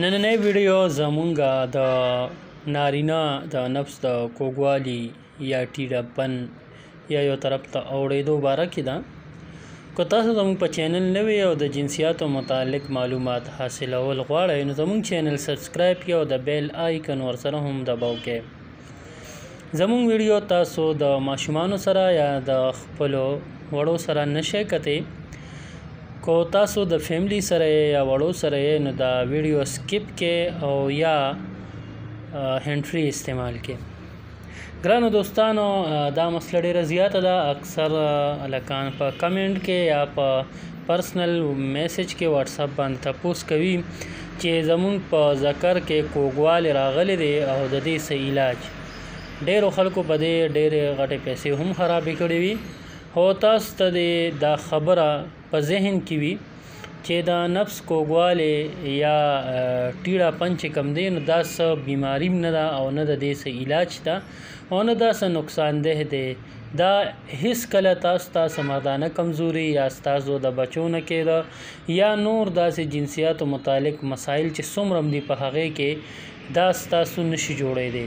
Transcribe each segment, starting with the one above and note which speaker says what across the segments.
Speaker 1: نننۍ ویډیو زمونږ د نارینه د نفس د کوږوالي یا ټیټپن یا یو طرف ته اوړېدو باره کې ده. که تاسو زموږ په چینل نوي او د جنسیاتو متعلق معلومات حاصلول غواړئ نو زموږ چینل سبسکرایب کړئ او د بیل آیکن ورسره هم دباو کړئ. زموږ ویډیو تاسو د ماشومانو سره یا د خپلو وړو سره نشئ کتلی. که تاسو د فیملی سره یا وړو سره نو دا ویډیو سکیپ کړئ او یا هینډ فری استعمال کړئ. ګرانو دوستانو، دا مسله ډیره زیاته ده. اکثر هلکان په کمنټ کې یا په پرسنل میسج کې واتساپ باندې تپوس کوي چې زمونږ په ذکر کې کوږوالی راغلی دی او د دې څه علاج. ډیرو خلکو په دې ډېرې غټې پیسې هم خرابې کړې وي، خو تاسو ته دې دا خبره په ذهن کې وي چې د نفس کوږوالی یا ټیړه پن چې کوم دی نو دا څه بیماري هم نه ده او نه د دې څه علاج ده او نه دا څه نقصانده دی. دا هیڅ کله تاسو ته څه مردانه کمزوري یا ستاسو د بچو نه کېده یا نور داسې جنسیاتو متعلق مسایل چې څومره هم دي په هغې کې دا ستاسو نشي جوړېدی.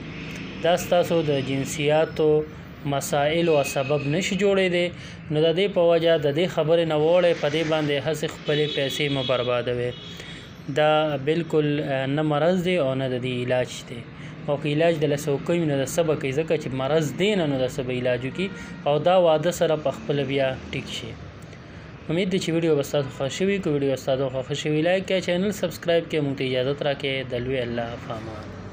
Speaker 1: دا ستاسو د جنسیاتو مسائل او سبب نشي جوړېدی. نو د دې په وجه د دې خبرې نه وړئ، په دې باندې هسې خپلې پیسې مه بربادوئ. دا بالکل نه مرض دی او نه د دې علاج دی. او که علاج د څه کوي نو د څه به کوي، ځکه چې مرض دی نه نو د څه به علاج وکړي او دا واده سره په خپله بیا ټیک شي. امید دی چې ویډیو به ستاسو خوښ شوي. که ویډیو ستاسو خوښ شوي لایک کړئ، چینل سبسکرایب کړئ. موږ ته اجازت راکړئ. د لوی الله په امان.